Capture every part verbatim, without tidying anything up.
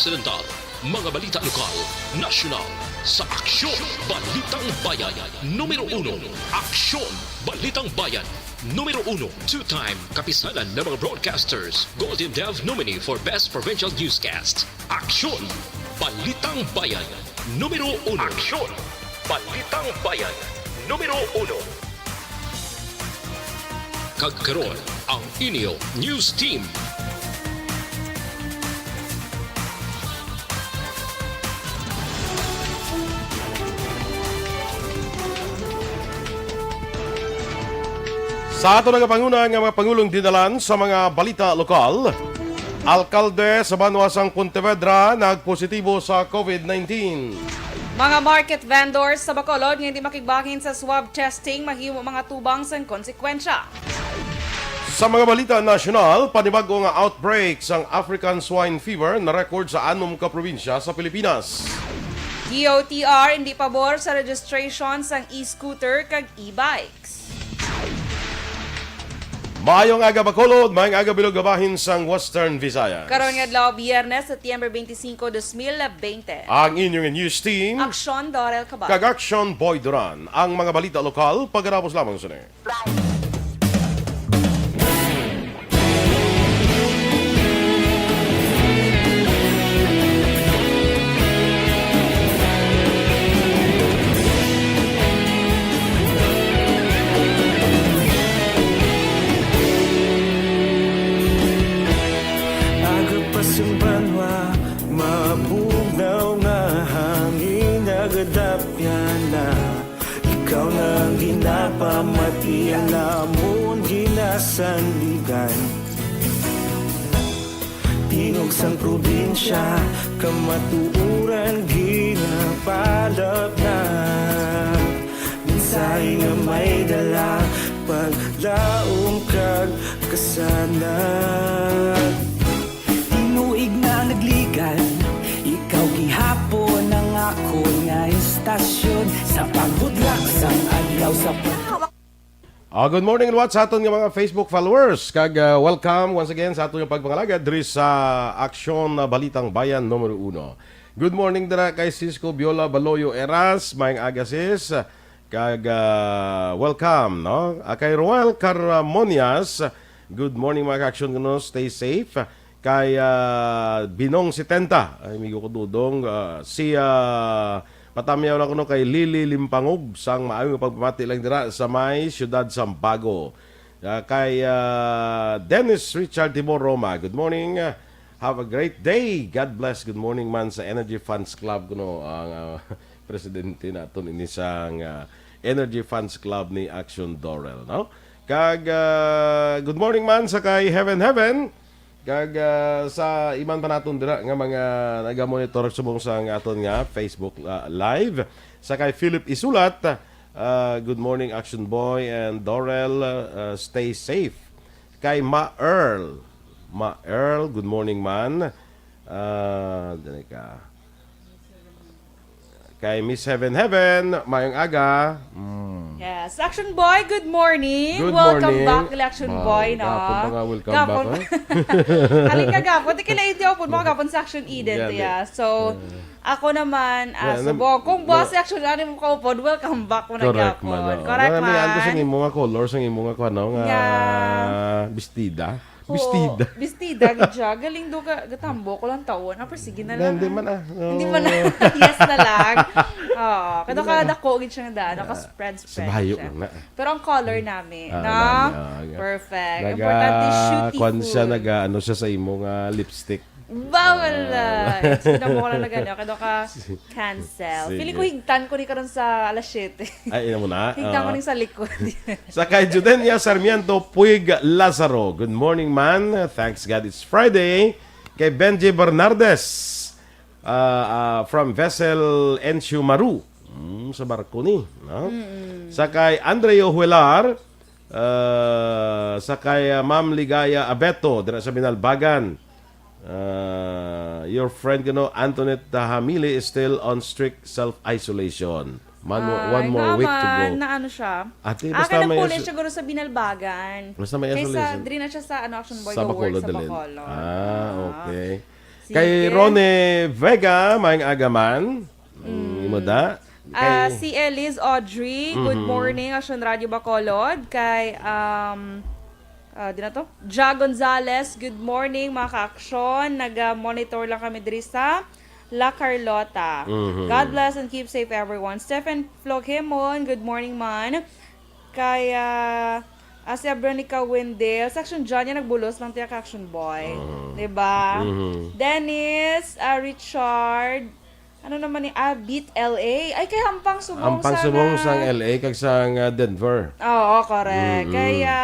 Occidental, mga balita lokal, nasyonal, sa Aksyon Balitang Bayan, numero uno. Aksyon Balitang Bayan, numero uno. Two-time kapisanan ng mga broadcasters, Golden Dove nominee for Best Provincial Newscast. Aksyon Balitang Bayan, numero uno. Aksyon Balitang Bayan, numero uno. Kag karon, ang inyo news team. Sa ato nagapanguna nga mga pangulong dinalan sa mga balita lokal, alkalde sa banwa sang Pontevedra nagpositibo sa covid nineteen. Mga market vendors sa Bacolod nga hindi makigbahin sa swab testing mahimo mga tubang sang konsekwensya. Sa mga balita nasyonal, panibag-o nga outbreak sang African Swine Fever na record sa anom ka probinsya sa Pilipinas. D O T R hindi pabor sa registration sang e-scooter kag e-bikes. Maayong aga, Bacolod, maayong aga, Bilog, bahin sang Western Visayas. Karon nga adlaw, Biyernes, September twenty-five, dos mil bente. Ang inyong news team, Aksyon Dorel Cabal. Kag Aksyon Boy Duran. Ang mga balita lokal, pagkatapos lamang sini. Aga pa sang banwa, mabugnaw nga hangin, nagadapyan na. Ikaw na ang ginapamati, ang amon ginasandigan. Tingog sang probinsya, kamatuoran ginapalabnag. Mensahe nga may dala, paglaom kag kasanag. Tinuig na nagligan, ikaw gihapon ang akon nga istasyon. Sa pagbudlak sang adlaw, sa pag- Ah, good morning and what's aton nga mga Facebook followers. Kag, ah, welcome once again sa aton nga pagpangalagad diri sa Aksyon, ah, Balitang Bayan numero uno. Good morning dira kay Cisco Biola Baloyo Eras, maayong aga, sis. Kag, ah, welcome, no? Ah, kay Roel Caramonias, good morning, mga ka-aksyon, kuno, stay safe. Kay, ah, Binong setenta, ay, amigo ko Dudong, ah, si, ah, patamyaw lang kuno kay Lily Limpangog, sang maayo nga pagpamati lang dira sa may siyudad Sambago. Ah, kay, ah, Dennis Richard Timor Roma, good morning. Have a great day. God bless. Good morning man sa Energy Fans Club kuno, ang, ah, presidente naton ini sang, ah, Energy Fans Club ni Action Dorel, no? Kag, ah, good morning man sa kay Heaven Heaven. Kag, ah, sa iban pa naton dira nga mga nagamonitor subong sang aton nga Facebook, ah, Live. Sa kay Philip Isulat, ah, good morning, Action Boy and Dorel. Ah, stay safe. Kay Ma Earl. Ma Earl, good morning man. Ah, dali ka. Kay Miss Heaven Heaven, maayong aga. Mm. Yes. Action Boy, good morning. Good Welcome morning. Back, Action Wow, Boy, no? Gapon pa nga, welcome Gapon. back, ha? Halin ka gapon. Di kila inyo po, mga gapon sa Action Eden, Yan, to, ya. So, eh. Ako naman, ah, Yan, subok. Kung na- boss, action, ano mo kaupod, welcome back mo na Correct gapon. man, oo. Correct Marami man. Ang gusto ng imo nga color, sa imo nga, ano, nga Nga. bestida. Oo, Bestida. bestida, gid siya. Galing do ka, gatambo ko lang tawon. Ah, pero sige na lang, Hindi ah. man, ah. Hindi Oo. man, ah. Yes na lang. Oo. Kado Hindi ka man, ah. dako, gid siya nga daan. Naka-spread, Sa spread bayo siya. lang na. Pero ang color nami, Ah, no? nami, ah, yeah. Perfect. Naga, Importante, shooty kwan siya, full. naga, ano siya sa imo nga lipstick. Bawal Ah. na. Sige na mo ko lang nagano. Kado ka cancel. Sige. Feeling ko higtan ko ni karon sa alas siyete. Ay, ina mo na. Higtan ko Ah. ni sa likod. Sa kay Judenia Sarmiento Puig Lazaro. Good morning, man. Thanks God it's Friday. Kay Benji Bernardes, ah, ah, from Vessel Encio Maru. Mm, sa barko ni, no? Mm-mm. Sa kay Andreo Huelar, ah, sa kay, ah, Ma'am Ligaya Abeto, dira sa Binalbagan. Ah, your friend, you know, Antoinette Hamili is still on strict self-isolation. Man, Ay, one more week to naman, go. na ano siya. Ate, Ah, basta kaya may nagpuli is-, siguro sa Binalbagan. basta may Kaysa isolation. diri na siya sa, ano, Action Boy Sa Award Bacolod sa dalhin. Bacolod. Ah, Ah. okay. Kay Sige. Rone Vega, maayong aga man. Mm, imo da? Ah, Kay si Eliz Audrey, good Mhm. morning, Action Radio Bacolod. Kay, um, ah, di na to? Ja Gonzales, good morning, mga ka-aksyon. Naga-monitor lang kami diri sa La Carlota. Mhm. God bless and keep safe, everyone. Stephen Floghemon, good morning, man. Kay, ah, ah, si Abronica Wendell, sa Action John, yan nagbulos lang tiya ka Action Boy. Mhm. Diba? Mhm. Dennis, ah, Richard, ano naman ni, ah, Beat L A? Ay, kay Hampang Subong Hampang sa Subong nga- sang L A kag sang, ah, Denver. Oo, correct. Mm-mm. Kaya,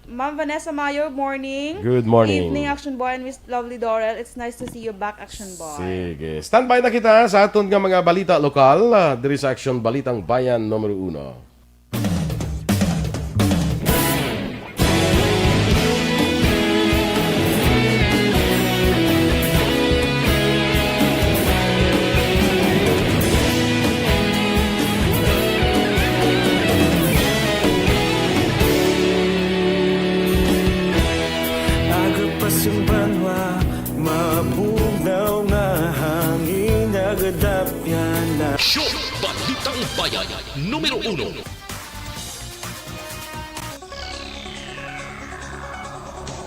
Ma'am Vanessa Mayo, morning. Good morning. Evening, Action Boy and Miss Lovely Dorel. It's nice to see you back, Action Boy. Sige. Standby na kita sa aton nga mga balita lokal, ah, diri sa Action Balitang Bayan numero uno. Aga pa sing banwa, mabugnaw nga hangin, nagadapyan na. Show Balitang Bayan numero uno.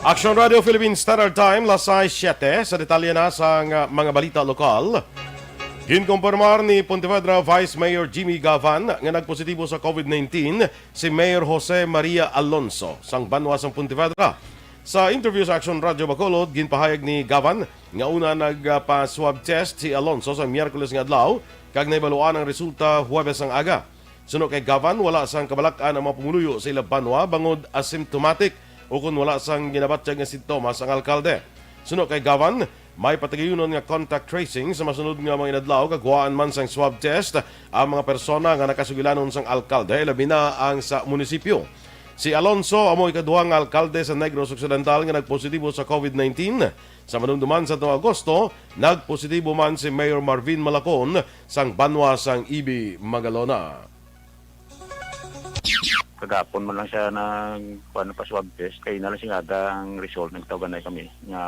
Action Radio Philippine Standard Time, las sais siyete. Sa detalye na sang, ah, mga balita lokal. Ginkumpirmar ni Pontevedra Vice Mayor Jimmy Gavan nga nagpositibo sa COVID nineteen si Mayor Jose Maria Alonso sang banwa sang Pontevedra. Sa interview sa Action Radio Bacolod, ginpahayag ni Gavan nga una nagpa-swab test si Alonso sa Miyerkules nga adlaw kag nahibaluan ang resulta Huwebes ang aga. Suno kay Gavan, wala sang kabalak-an ang mga pumuluyo sa ila banwa bangod asymptomatic ukon wala sang ginabatyag nga sintomas ang alkalde. Suno kay Gavan, may patigayunon nga contact tracing sa masunod nga mga inadlaw kag huwaan man sang swab test ang mga persona nga nakasugilanon sang alkalde, labi na ang sa munisipyo. Si Alonso amo ikaduha nga alkalde sa Negros Occidental nga nagpositibo sa COVID nineteen. Sa madumduman sa tuong Agosto, nagpositibo man si Mayor Marvin Malacon sang banwa sang Ibi, Magalona. Kagapon man lang siya nag kuan pa swab test kay na lang sing aga ang result, nagtawgan na kami nga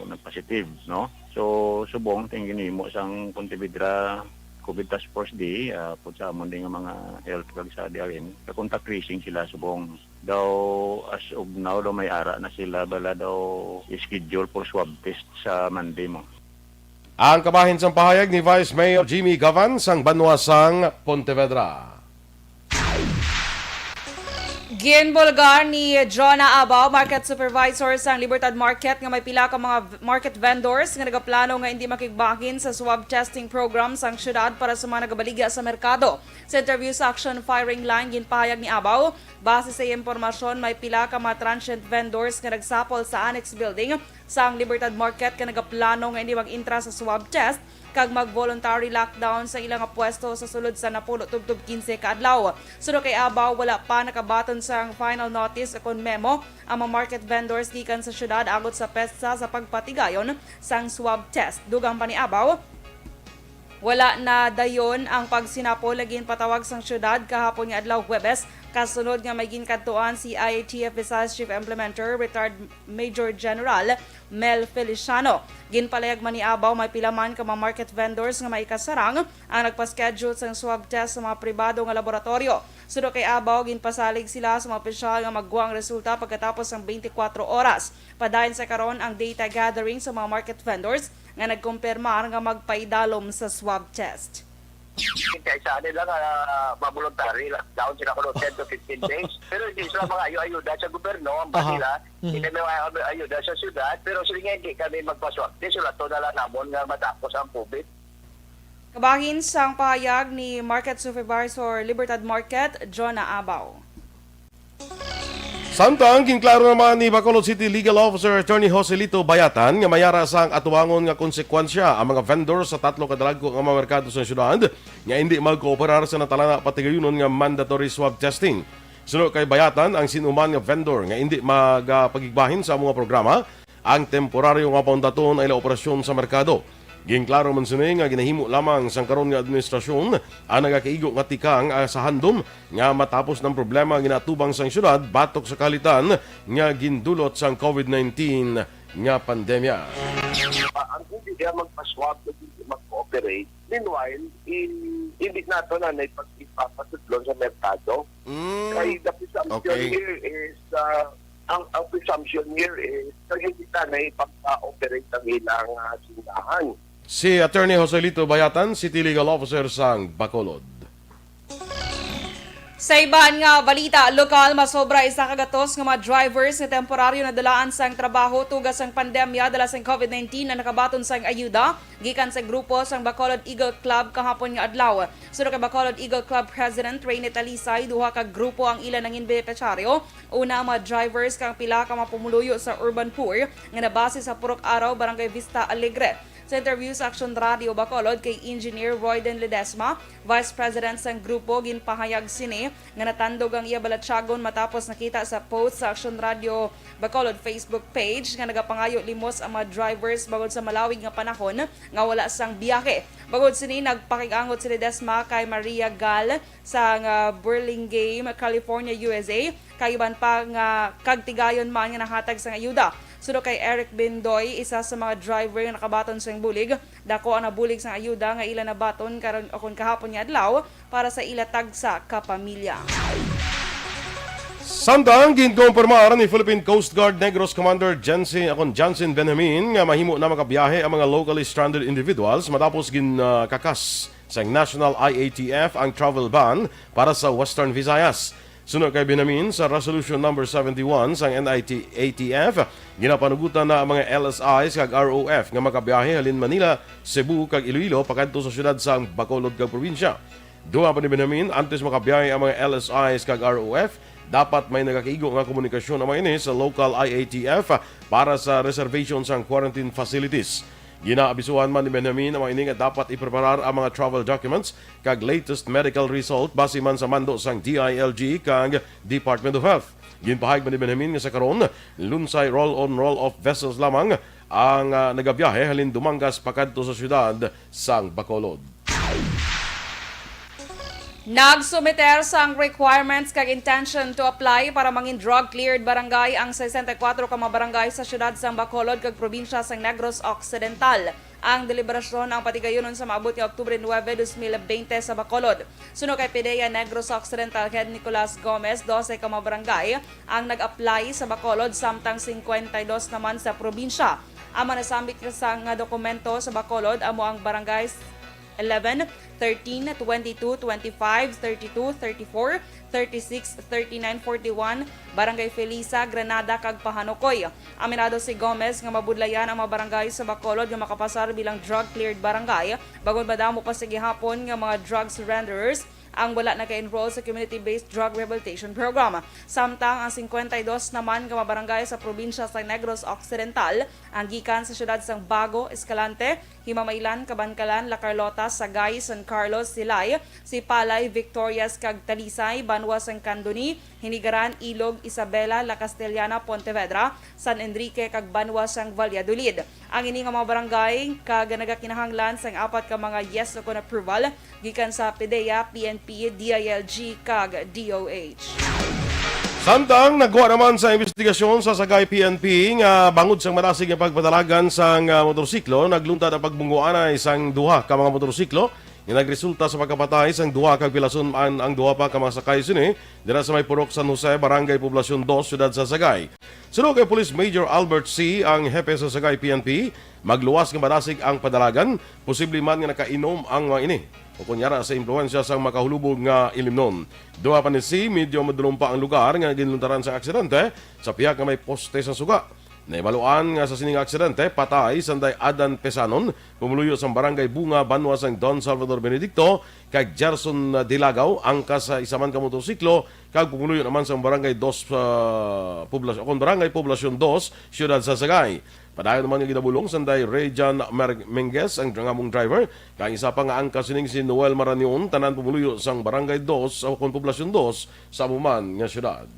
nagpositive, no? So subong ting ginhimo sang Pontevedra COVID Task Force D, ah, pud sa amon din nga mga health kag sa D R M, ka contact tracing sila subong. Daw as of now daw may ara na sila bala daw schedule for swab test sa Monday mo. Ang kabahin sang pahayag ni Vice Mayor Jimmy Gavan sang banwa sang Pontevedra. Ginbulgar ni Jonah Abaw, market supervisor sang Libertad Market, nga may pila ka mga v- market vendors nga nagaplano nga hindi makigbahin sa swab testing program sang syudad para sa mga nagabaligya sa merkado. Sa interview sa Action Firing Line, ginpahayag ni Abaw, base sa iyang impormasyon, may pila ka mga transient vendors nga nagsapol sa annex building sang Libertad Market nga nagaplano nga hindi mag-intra sa swab test kag mag-voluntary lockdown sa ila nga pwesto sa sulod sa napulo tubtob kinse ka adlaw. Suno kay Abaw, wala pa nakabaton sang final notice ukon memo ang mga market vendors gikan sa syudad agod sa petsa sa pagpatigayon sang swab test. Dugang pa ni Abaw, wala na dayon ang pagsinapol nga ginpatawag sang syudad kahapon nga adlaw Huwebes, kasunod nga may ginkadtuan si I A T F Visayas Chief Implementer, retired Major General Mel Feliciano. Ginpalayag man ni Abaw, may pila man ka mga market vendors nga may kasarang ang nagpa-schedule sang swab test sa mga pribado nga laboratoryo. Suno kay Abaw, ginpasalig sila sa mga opisyal nga magkuha ang resulta pagkatapos sang twenty-four oras. Padayon sa karon ang data gathering sa mga market vendors nga nagkumpirmar nga magpaidalom sa swab test. Kay sa nila nga ma-voluntary lockdown sila kuno ten to fifteen days. Pero hindi sila mga ayo-ayuda sa gobyerno, ang Aha. nila, Mhm. hindi kami mga ayuda sa syudad, pero sige nga hindi kami magpaswerte, sulato na lang namon nga matapos ang COVID. Kabahin sang pahayag ni Market Supervisor Libertad Market, Jonah Abaw. Samtang, ginklaro naman ni Bacolod City Legal Officer Attorney Joselito Bayatan nga may ara sang atubangon nga konsekwensya ang mga vendor sa tatlo ka dalagko nga mga merkado sa syudad nga hindi magkooperar sa natalana patigayunon nga mandatory swab testing. Suno kay Bayatan, ang sinuman nga vendor nga hindi magapagigbahin sa among programa, ang temporaryo nga paundaton ang ila operasyon sa merkado. Ginklaro man sini nga ginahimo lamang sang karon nga administrasyon ang nagakaigo nga tikang, ah, sa handom nga matapos ng problema nga ginatubang sang syudad batok sa kalitan nga gindulot sang COVID nineteen nga pandemya. Ah, ang COVID kaya magpa-swab, hindi mag-cooperate. Meanwhile, i-, hindi nato na na ipag-, ipapasudlon sa merkado. Mm. Kay the presumption Okay. here is, ah, ang, ang presumption here is kay hindi na na ipag-operate ang ilang, ah, tindahan. Si Attorney Joselito Bayatan, City Legal Officer sang Bacolod. Sa iban nga balita, lokal, masobra isa ka gatos nga mga drivers nga temporaryo na dulaan sang trabaho tuga sang pandemya dala sang COVID nineteen ang nakabaton sang ayuda gikan sa grupo sang Bacolod Eagle Club kahapon nga adlaw. Suno kay Bacolod Eagle Club President Rene Talisay, duha ka grupo ang ila nangin benepisyaryo. Una, ang mga drivers kang pila ka mga pumuluyo sa urban poor nga nabase sa Purok Araw, Barangay Vista Alegre. Sa interview sa Aksyon Radio Bacolod kay Engineer Royden Ledesma, Vice President sang grupo, ginpahayag sini nga natandog ang iya balatyagon matapos nakita sa post sa Aksyon Radio Bacolod Facebook page nga nagapangayo limos ang mga drivers bangod sa malawig nga panahon nga wala sang biyahe. Bangod sini, nagpakig-angot si Ledesma kay Maria Gal sang, ah, Burlingame, California, U S A, kag iban pa nga kagtigayon man nga nahatag sang ayuda. Suno kay Eric Bendoy, isa sa mga driver nga nakabaton sang bulig, dako ang nabulig sang ayuda nga ila nabaton karon o kon kahapon nga adlaw para sa ila tagsa ka pamilya. Samtang ginkumpirmar ni Philippine Coast Guard Negros Commander Jensen, akon Jansen Benjamin, nga mahimo na makabiyahe ang mga locally stranded individuals matapos ginkakas sang National I A T F ang travel ban para sa Western Visayas. Suno kay Benjamin, sa Resolution Number seventy-one sang N I T A T F, ginapanugutan na ang mga L S Is kag R O F nga makabiyahe halin Manila, Cebu, kag Iloilo pakadto sa siyudad sang Bacolod kag probinsya. Duha pa ni Benjamin, antes makabiyahe ang mga L S Is kag R O F, dapat may nagakaigo nga komunikasyon ang mga ini sa local I A T F para sa reservation sang quarantine facilities. Ginaabisuhan man ni Benjamin ang mga ini nga dapat ipreparar ang mga travel documents kag latest medical result base man sa mando sang D I L G kag Department of Health. Ginpahayag man ni Benjamin nga sa karon, lunsay roll-on, roll-off vessels lamang ang, ah, nagabiyahe halin Dumangas pakadto sa siyudad sang Bacolod. Nagsumiter sang requirements kag intention to apply para mangin drug-cleared barangay ang sesenta y kuwatro ka mga barangay sa siyudad sang Bacolod kag probinsya sang Negros Occidental. Ang deliberasyon ang patigayunon sa maabot nga Oktubre nuebe, dos mil bente sa Bacolod. Suno kay PDEA Negros Occidental Head Nicolas Gomez, dose ka mga barangay ang nag-apply sa Bacolod, samtang singkwenta y dos naman sa probinsya. Ang mga nasambit sa nga dokumento sa Bacolod amo ang Barangay eleven, thirteen, twenty-two, twenty-five, thirty-two, thirty-four, thirty-six, thirty-nine, forty-one, Barangay Felisa, Granada, kag Pahanukoy. Aminado si Gomez nga mabudlayan ang mga barangay sa Bacolod nga makapasar bilang drug-cleared barangay, bangod madamo pa sa gihapon nga mga drug surrenderers ang wala naka-enroll sa Community-Based Drug Rehabilitation Program. Samtang ang singkwenta y dos naman ka mga barangay sa probinsya sa Negros Occidental ang gikan sa siyudad sang Bago, Escalante, Himamaylan, Kabankalan, La Carlota, Sagay, San Carlos, Silay, Sipalay, Victorias, kag Talisay, banwa sang Candoni, Hinigaran, Ilog, Isabela, La Castellana, Pontevedra, San Enrique, kag banwa sang Valladolid. Ang ini nga mga barangay kag nagakinahanglan sang apat ka mga yes o kon approval gikan sa PDEA, PNP, DILG, kag DOH. Samtang nagwa naman sa imbestigasyon sa Sagay PNP nga bangod sang madasig nga pagpadalagan sang, ah, motorsiklo, nagluntad ang pagbunggoanay sang duha ka mga motorsiklo nga nagresulta sa pagkapatay sang duha ka pilason man ang duha pa ka mga sakay sini dira sa may Purok San Jose, Barangay Poblacion dos, siyudad sa Sagay. Suno kay Police Major Albert C., ang hepe sa Sagay PNP, magluwas nga madasig ang padalagan, posible man nga nakainom ang mga ini o kon yara sa impluwensya sang makahulubog nga ilimnon. Duha pa ni C., medyo madulom pa ang lugar nga ginluntaran sa aksidente sa pihak nga may poste sa suga. Nahibaluan nga sa sining aksidente, patay sanday Adan Pesanon, pumuluyo sang Barangay Bunga, banwa sang Don Salvador Benedicto, kag Gerson Dilagaw, angkas sa isa man ka motorsiklo, kag pumuluyo naman sang Barangay dos, ah, Poblas-, kon Barangay Poblacion dos, siyudad sa Sagay. Padayon naman nga ginabulong sanday Rejan Mer-, Menges, ang dra-, among driver, kag isa pa nga angkas sining si Noel Maranion, tanan pumuluyo sang Barangay dos, o kon Poblacion dos, sa amo man nga siyudad.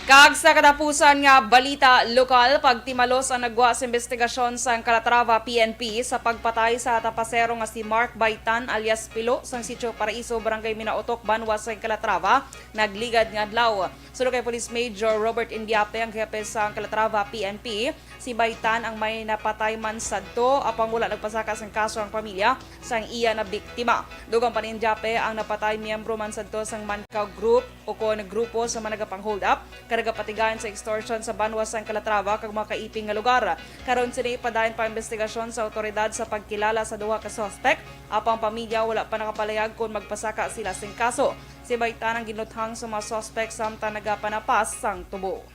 Kag sa katapusan nga balita lokal, pagtimalos ang nagwa sa investigasyon sang Calatrava P N P sa pagpatay sa tapasero nga si Mark Baitan alias Pilo sang Sitio Paraiso, Barangay Minaotok, banwa sa Calatrava, nagligad nga adlaw. Suno kay Police Major Robert Indiape, ang hepe sang Calatrava P N P, si Baitan ang may napatay man sadto, apang wala nagpasaka sang kaso ang pamilya sang iya na biktima. Dugang pa ni Indiape, ang napatay miyembro man sadto sang Mankaw Group o kon grupo sa mga nagapang-hold up kag nagapatigayon sa extortion sa banwa sang Calatrava kag mga kaiping nga lugar. Karon sini padayon pa ang investigasyon sa awtoridad sa pagkilala sa duha ka suspek, apang pamilya wala pa nakapalayag kon magpasaka sila sing kaso. Si Baitan ang ginuthang sa mga suspek samtang nagapanapas sang tubo.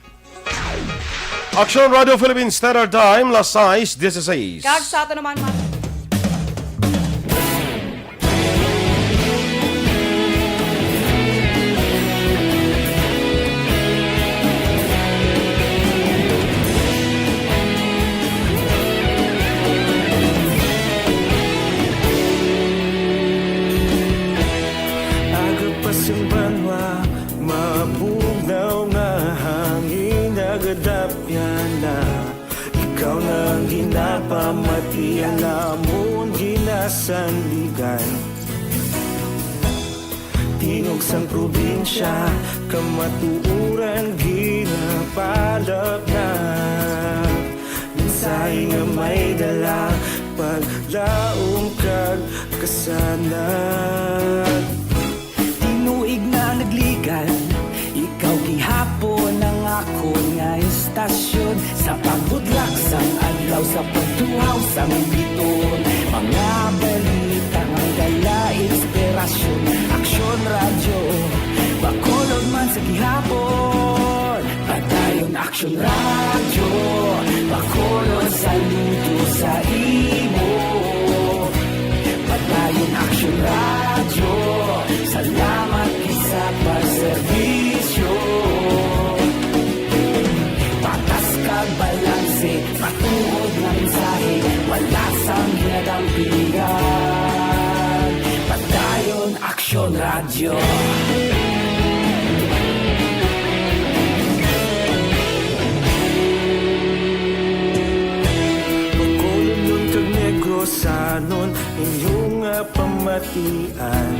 Aksyon Radio Philippine Standard Time, las sais dieciséis. Kag sa ato naman, mga Aga pa sing banwa, mabugnaw nga hangin, nagadapyan na. Ikaw na ang ginapamati, ang amon ginasandigan. Tingog sang probinsya, kamatuoran ginapalapnap. Mensahe nga may dala, paglaom kag kasanag. Tinuig na nagligad, ikaw gihapon ang akon nga istasyon. Sa pagbutlak sang adlaw, sa pagtuhaw sang biton, mga balita nga dala inspirasyon. Aksyon Radyo, Bacolod man sa gihapon. Padayon Aksyon Radyo, Bacolod, saludo sa imo. Padayon Aksyon Radyo, salamat gid sa pagserbisyo. Patas kag balanse, matuod nga mensahe, wala sang ginadampingan. Padayon Aksyon Radyo. Bacolodnon kag Negrosanon, inyo nga pamatian.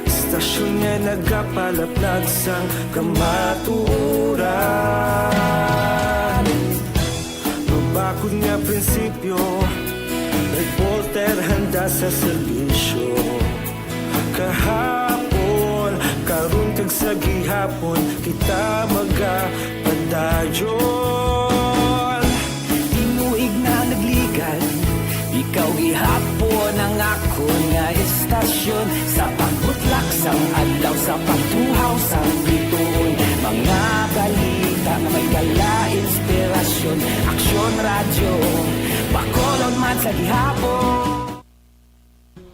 Istasyon nga nagapalaplag sang kamatuoran. Mabakod nga prinsipyo, reporter handa sa serbisyo. Kahapon, karon kag sa gihapon, kita magapadayon. Tinuig na nagligad, ikaw gihapon ang akon nga istasyon. Sa pagbutlak sang adlaw, sa pagtuhaw sang bituon, mga balita nga may dala inspirasyon. Aksyon Radyo, Bacolod man sa gihapon.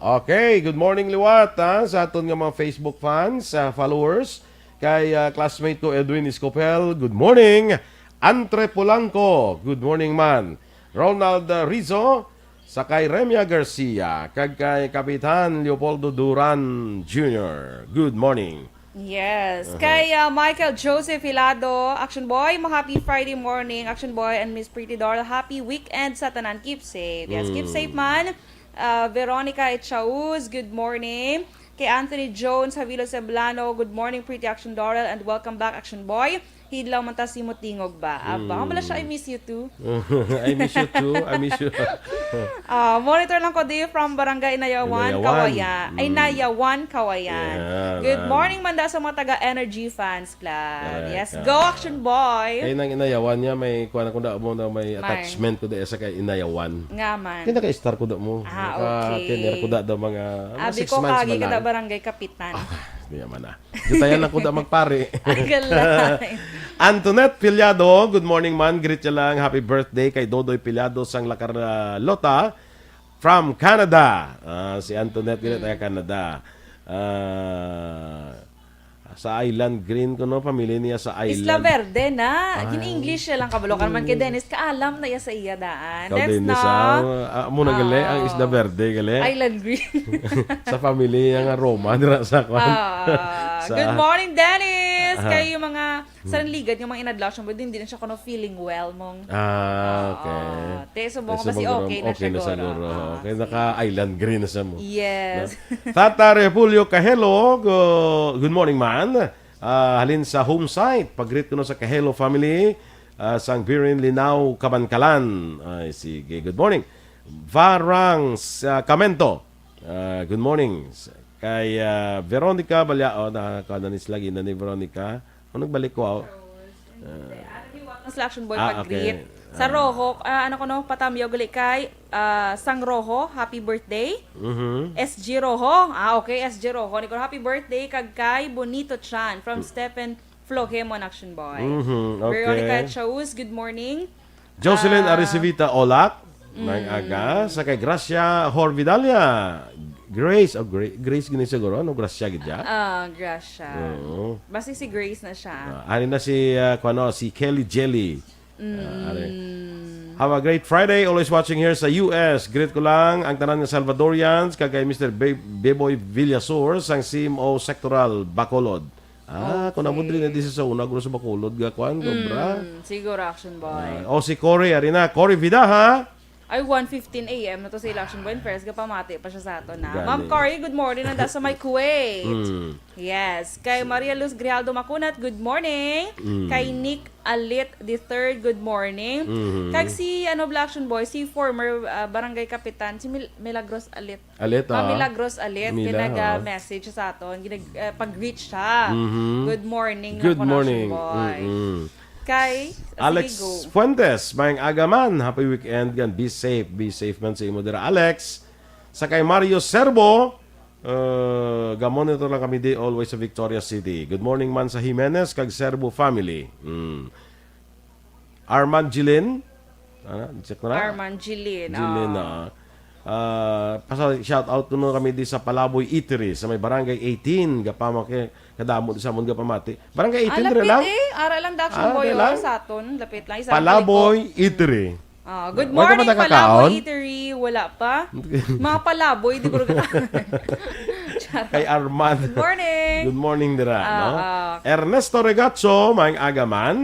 Okay, good morning liwat, ha, sa aton nga mga Facebook fans, ah, followers. Kay, ah, classmate ko, Edwin Escopel, good morning. Antre Polanco, good morning man. Ronald, ah, Rizzo, sa kay Remia Garcia, kag kay Kapitan Leopoldo Duran Junior, good morning. Yes. Aha. Kay, ah, Michael Joseph Hilado, Action Boy, mo happy Friday morning, Action Boy and Miss Pretty Doll. Happy weekend sa tanan. Keep safe. Yes, keep safe man. Ah, Veronica Echauz, good morning. Kay Anthony Jones Havilo Ceblano, good morning, Pretty Action Doral, and welcome back, Action Boy. Hidlaw man ta si Mutingog ba? Aba, amo bala siya, "I miss you too." I miss you too. I miss you. Ah, monitor lang ko di from Barangay Inayawan, Inayawan. Kawayan. Ay, Inayawan, Kawayan. Good morning man da sa mga taga Energy Fans Club. Correct. Yes, go, Action Boy. Ay, nang Inayawan niya, may kuha na kung da mo na may attachment ko da sa kay Inayawan. Nga man. Kaya naka-star ko da mo. Ah, okay. Naka-tenor ko da, da mga, mga Abi six ko, months kagi man ka da lang. Barangay Kapitan. Ah, di naman ah. Gitayan lang ko da magpari. Ang galay. Antoinette Piliado, good morning man. Greet siya lang. Happy birthday kay Dodoy Piliado sang Lakar, ah, Lota from Canada. Ah, si Antoinette, gina taga Canada. Ah, sa Island Green ko, no? Pamili niya sa Island. Isla Verde na. Ay. Gin-English siya lang, kabalo ka naman kay Dennis. Kaalam na iya sa iya daan. Ikaw, Dennis, no? Ah, ah, amo na gali, ang Isla Verde gali. Island Green. Sa pamilya nga Roma, dira sa kwan. Ah, sa good morning, Dennis! Kay yung mga saranligad nga mga inadlaw siya mo, hindi na siya kuno feeling well, mong. Ah, okay. Oo. Te, so, mga basi siguro, okay na siya, guro. Okay, naka-island green na siya mo. Yes. No? Tata Repulyo Kahelo, go-, good morning, man. Ah, halin sa home site, pag-greet ko no sa Kahelo family, ah, sang Birin Linao, Kabankalan. Ay, sige. Good morning. Varang sa Kamento. Ah, good morning. S-, kay, ah, Veronica Balya-, oh, na, ka na ni sila, gina ni Veronica. Ano nagbalik ko, oh? Ang selection boy ah, pag-greet. Okay. Sa ah. Roho, ah, ano ko no, patamyo gali kay, ah, Sang Roho, happy birthday. Mhm. S G Roho, ah, okay, S G Roho. Ni ko, happy birthday kag kay Bonito Chan from Stephen Flogemon, action boy. Mhm, okay. Veronica Chaus, good morning. Jocelyn Ah, Aricevita Olak, may mm. Aga. Sa kay Gracia Horvidalia. Grace, oh, Gra-, Grace gini siguro, ano? Gracia gid siya? Ah, Gracia. Oo. Basi si Grace na siya. Ah, ano na si, ah, kuwan, no, si Kelly Jelly. Ah, are. Mm. Have a great Friday. Always watching here sa U S. Greet ko lang ang tanan nga Salvadorians, kag kay Mister Be-, Beboy Villasor sang C M O Sectoral Bacolod. Ah, kung Okay. Nabudli na di sa una, guro sa Bacolod, ga, kwan, ga, bra. Mm, siguro, action boy. Ah, o si Cory, ari na. Cory Vida, ha? Ay, one fifteen A M na to sa election boy. First, gapamati pa siya sa ato na. Gani. Ma'am Cory, good morning. Nanda sa may Kuwait. Mm. Yes. Kay Maria Luz Grijaldo Macunat, good morning. Mm. Kay Nick Alit the third, good morning. Mhm. Kag si, ano, Black Action Boy, si former, ah, barangay kapitan, si Mil-, Milagros Alit. Alit, Ma'am ah. Milagros Alit, Mila, kay naga-, ah. Message sa aton, ginag-, eh, pag-reach siya. Mhm. Good morning, Good Naku morning. Nation Boy. Mm-mm. Kay, Alex sige, go. Fuentes, maayong aga man. Happy weekend, gan. Be safe, be safe man sa imo dira, Alex. Sa kay Mario Serbo, uh, ga-monitor lang kami di always sa Victoria City. Good morning man sa Jimenez kag Serbo family. Mm. Armand Jilin. Ah, check na na. Armand Jilin, Jilin, oh. Ah. Ah, pasa-, shout out kuno kami di sa Palaboy Eatery sa may Barangay eighteen. Gapama kay kadamo di sa amon gapamati. Barangay Ah, eighteen, lapit diri lang? Eh. Ara lang, Daction Ah, Boy, diri oh, lang? Sa aton. Lapit lang. Isa lang Palaboy kaliko. Eatery. Ah, good Wala ka pa morning, nakakaon? Palaboy Eatery. Wala pa. Mga Palaboy, di ko rin Charot. Kay Armand. Good morning. Good morning, dira, Ah, no? Ah. Ernesto Regacho, maayong aga man.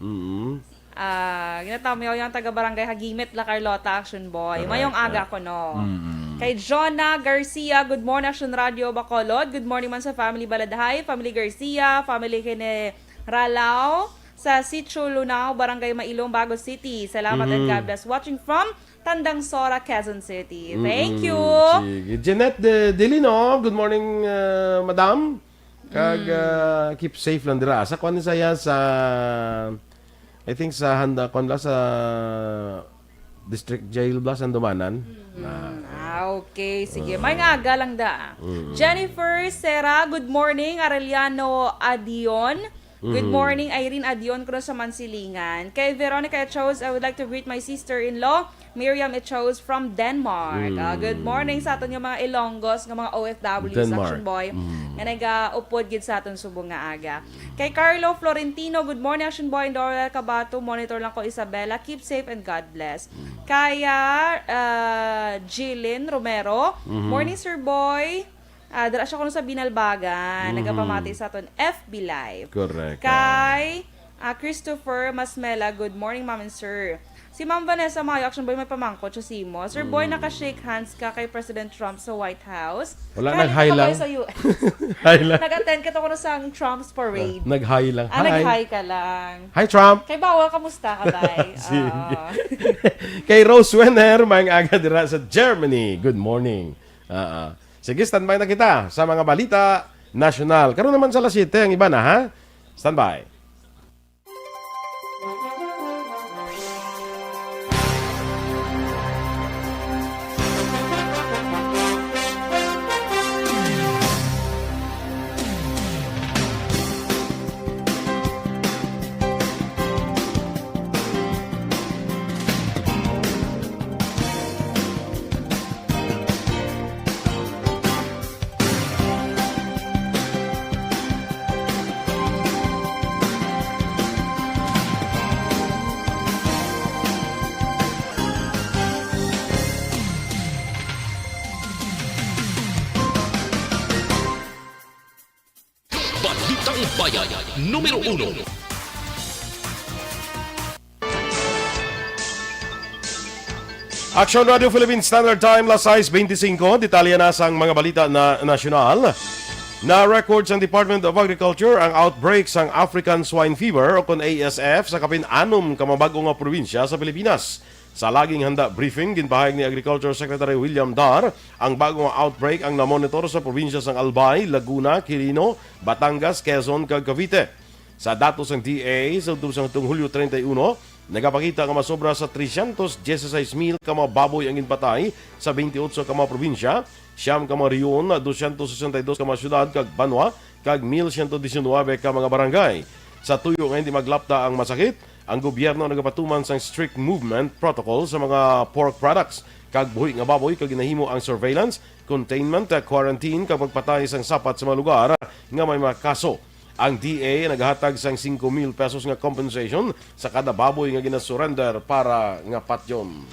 Mm. Ah, ginatawag mo yung taga Barangay Hagimit, La Carlota, Action Boy. Correct, Mayong aga correct. Ko, no? Mm. Kay Jonah Garcia, good morning, Action Radio Bacolod. Good morning man sa family Baladhay, family Garcia, family Generalao, sa Sitio Lunao, Barangay Mailong, Bago City. Salamat and Mhm. God bless. Watching from Tandang Sora, Quezon City. Thank Mm-mm. you. Sige. Jeanette De, Delino, good morning, uh, madam. Kag, Mm. uh, keep safe lang dira. Sa kuan ni saya sa, I think sa handa, kuan ba, sa district jail ba, sa Handumanan? Mm. Ah, okay. Sige. Uh. May nga aga lang da. Mm. Jennifer Sera, good morning. Arellano Adion. Good Mhm. morning, Irene Adion, kuno sa Mansilingan. Kay Veronica Chose, I would like to greet my sister-in-law, Miriam Chose from Denmark. Mm. Ah, good morning sa aton nga mga Ilonggos, nga mga O F W, Denmark. Action Boy, Mm. nga nagaupod gid sa aton subong nga aga. Kay Carlo Florentino, good morning, Action Boy, and Dora Cabato, monitor lang ko, Isabela. Keep safe and God bless. Mm. Kaya, ah, Jilin Romero, Mhm. morning, Sir Boy. Ah, dira siya kuno sa Binalbagan, Mhm. nagapamati sa aton F B Live. Correct, Kay, ah. ah, Christopher Masmela, good morning, ma'am and sir. Si Ma'am Vanessa Mayo, Action Boy, may pamangkot siya sa imo. Sir Boy, Mm. naka-shake hands ka kay President Trump sa White House. Wala, Kaya nag-hi dito ka ba lang. Sa U S? Hi lang. Nag-attend ka to kuno sa Trump's parade. Ah, nag-hi lang. Ah, Hi. Nag-hi ka lang. Hi, Trump. Kay bawal, kamusta ka, bay? Sige. Oo. Kay Rose Wenner, maayong aga dira sa Germany. Good morning. Ah, ah. Sige, standby na kita sa mga balita nasyonal. Karon naman sa alas siyete ang iba na, ha? Standby. Numero uno. Action Radio Philippine Standard Time, las sais beintisinko. Detalye na sang mga balita na nasyonal. Na-record sang Department of Agriculture ang outbreak sang African Swine Fever o kon A S F sa kapin anom ka mga bag-o nga probinsya sa Pilipinas. Sa laging handa briefing, ginpahayag ni Agriculture Secretary William Dar ang bag-o nga outbreak ang namonitor sa probinsya sang Albay, Laguna, Quirino, Batangas, Quezon, kag Cavite. Sa datos sang D A, sa udto sang Hulyo treinta y uno, nagapakita nga masobra sa trescientos dieciséis mil ka mga baboy ang ginpatay sa veintiocho ka mga probinsya, siyam ka mga rehiyon, doscientos sesenta y dos ka mga syudad kag banwa, kag mil siyento diecinuebe ka mga barangay. Sa tuyo nga hindi maglapta ang masakit, ang gobyerno nagapatuman sang strict movement protocol sa mga pork products kag buhi nga baboy, kag ginahimo ang surveillance, containment, quarantine, kag pagpatay sang sapat sa mga lugar nga may mga kaso. Ang D A naghatag sang singko mil pesos nga compensation sa kada baboy nga ginasurrender para nga patyon.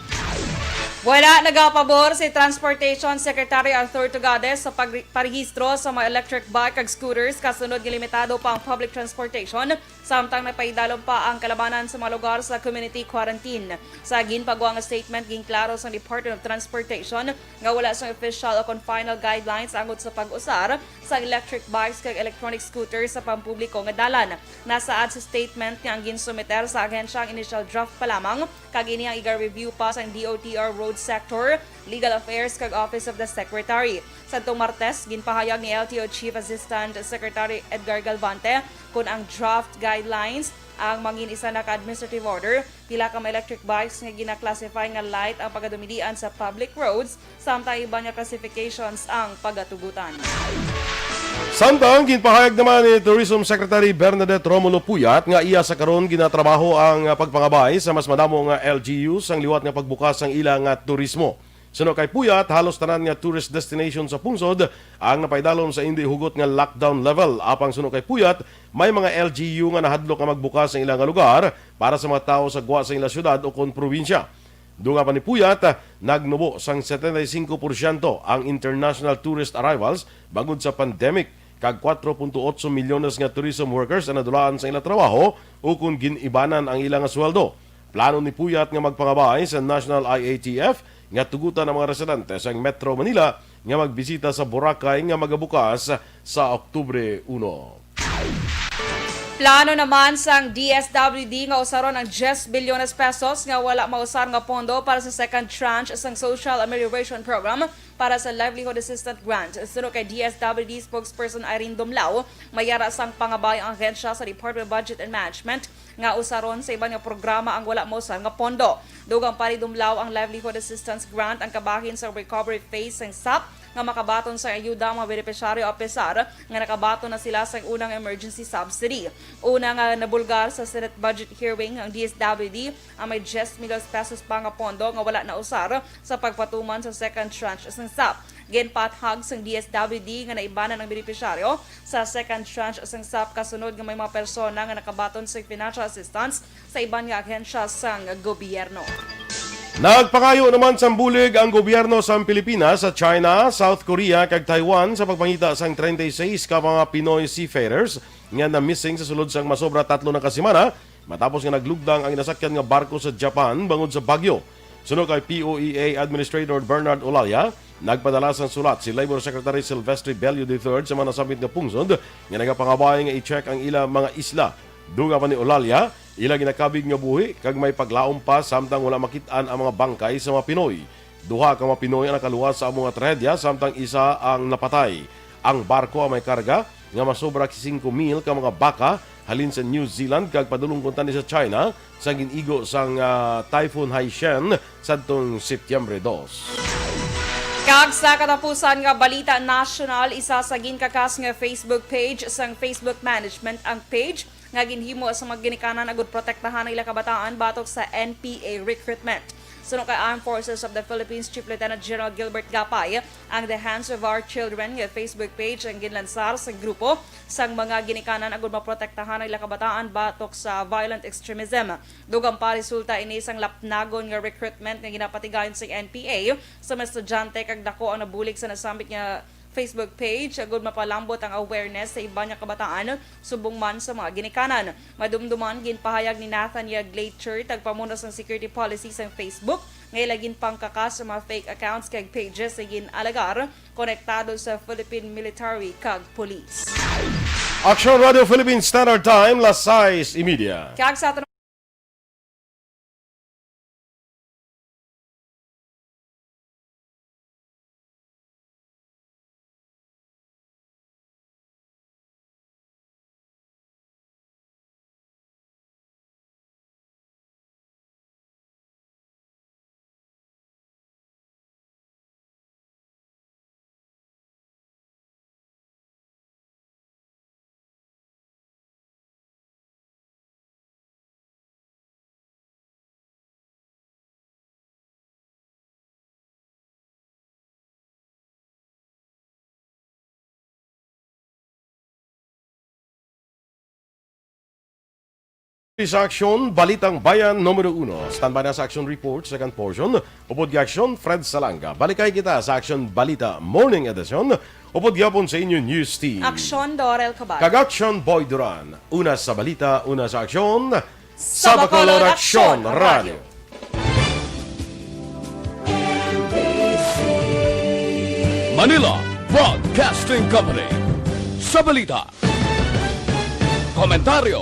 Wala nagapabor si Transportation Secretary Arthur Tugades sa pagre-, parehistro sa mga electric bike kag scooters kasunod nga limitado pa ang public transportation, samtang napaidalom pa ang kalabanan sa mga lugar sa community quarantine. Sa ginpagwa nga statement, ginklaro sang Department of Transportation nga wala sang official o kon final guidelines angot sa pag-usar sa electric bikes kag electronic scooters sa pampubliko nga dalan. Nasaad sa statement nga ang ginsumiter sa ahensya ang initial draft pa lamang, kag ini ang iga-review pa sang D O T R Road Sector, Legal Affairs, kag Office of the Secretary. Sadtong Martes, ginpahayag ni L T O Chief Assistant Secretary Edgar Galvante kon ang draft guidelines ang mangin isa na ka administrative order. Pila ka mga electric bikes nga gina-classify nga light ang pagadumilian sa public roads, samtang iban nga classifications ang pagatugutan. Samtang ginpahayag naman ni Tourism Secretary Bernadette Romulo Puyat nga iya sa karon ginatrabaho ang, ah, pagpangabay sa mas madamo nga L G U sang liwat nga pagbukas sang ila nga turismo. Suno kay Puyat, halos tanan nga tourist destination sa pungsod ang napaidalom sa indi hugot nga lockdown level. Apang suno kay Puyat, may mga L G U nga nahadlok nga magbukas ang ila nga lugar para sa mga tawo sa gwa sa ila syudad o kon probinsya. Dunga pa ni Puyat, nagnubo sang setenta y cinco porsyento ang international tourist arrivals bangod sa pandemic, kag kuwatro punto otso milyones nga tourism workers ang nadulaan sa ila trabaho ukon gin-ibanan ang ila nga sweldo. Plano ni Puyat nga magpangabay sa National I A T F nga tugutan ang mga residente sa Metro Manila nga magbisita sa Boracay nga magabukas sa Oktubre uno. Plano naman sang D S W D nga usaron ang diyes bilyones pesos nga wala mausar nga pondo para sa second tranche sang Social Amelioration Program para sa Livelihood Assistance Grant. Suno kay D S W D spokesperson Irene Dumlao, may ara sang pangabay ang ahensya sa Department of Budget and Management nga usaron sa iban nga programa ang wala mausar nga pondo. Dugang pa ni Dumlao, ang Livelihood Assistance Grant ang kabahin sa recovery phase sang sap nga makabaton sa ayuda ang mga benepisyaryo, apisar nga nakabaton na sila sang unang emergency subsidy. Una nga nabulgar sa Senate budget hearing ang D S W D ang may diyes milyon pesos pa nga pondo nga wala nausar sa pagpatuman sa second tranche sang sap. Ginpathag sang D S W D nga naibanan ang benepisyaryo sa second tranche sang sap kasunod nga may mga persona nga nakabaton sa financial assistance sa iban nga ahensya sang gobyerno. Nagpangayo naman sang bulig ang gobyerno sang Pilipinas sa China, South Korea, kag Taiwan sa pagpangita sang treinta y seis ka mga Pinoy seafarers nga na-missing sa sulod sang masobra tatlo na ka semana matapos nga naglugdang ang nasakyan nga barko sa Japan bangod sa bagyo. Suno kay P O E A Administrator Bernard Olalia, nagpadala sang sulat si Labor Secretary Silvestre Bello the third sa mga nasambit nga pungsod nga nagapangabay nga i-check ang ila mga isla. Dugang pa ni Olalia, ila ginakabig nga buhi kag may paglaom pa samtang wala makit-an ang mga bangkay sa mga Pinoy. Duha ka mga Pinoy ang nakaluwas sa amo nga trahedya, samtang isa ang napatay. Ang barko ang may karga nga masobra singko mil ka mga baka halin sa New Zealand kag padulong kuntani sa China sa gin-igo sang, ah, Typhoon Haishen sadtong Setyembre dos. Kag sa katapusan nga balita nasyonal, isa sa ginkakas nga Facebook page sang Facebook Management ang page nga ginhimo sa mga ginikanan agud protektahan ang ila kabataan batok sa N P A recruitment. Suno kay Armed Forces of the Philippines Chief Lieutenant General Gilbert Gapay, ang The Hands of Our Children nga Facebook page ang ginlansar sa grupo sang mga ginikanan agud maprotektahan ang ila kabataan batok sa violent extremism. Dugang pa, resulta ini sang lapnagon nga recruitment nga ginapatigayon sa N P A sa mga estudyante, kag dako ang nabulig sa nasambit nga Facebook page agud mapalambot ang awareness sa iban nga kabataan subong man sa mga ginikanan. Madumduman, ginpahayag ni Nathaniel Glacher, tagpamuno sang security policy sang Facebook, nga ila ginpangkakas ang mga fake accounts kag pages nga gin-alegar konektado sa Philippine military kag police. Aksyon Radio Philippine Standard Time, las sais y media. Kag sa aton Sa Aksyon, Balitang Bayan numero uno. Standby na sa Aksyon Report, second portion. Upod kay Aksyon, Fred Salanga. Balikay kita sa Aksyon Balita Morning Edition. Upod gyapon sa inyo News Team. Aksyon, Dorel Cabal. Kag Aksyon, Boy Duran. Una sa balita, una sa aksyon. Sa Bacolod, Aksyon Radio. Manila Broadcasting Company. Sa balita, komentaryo,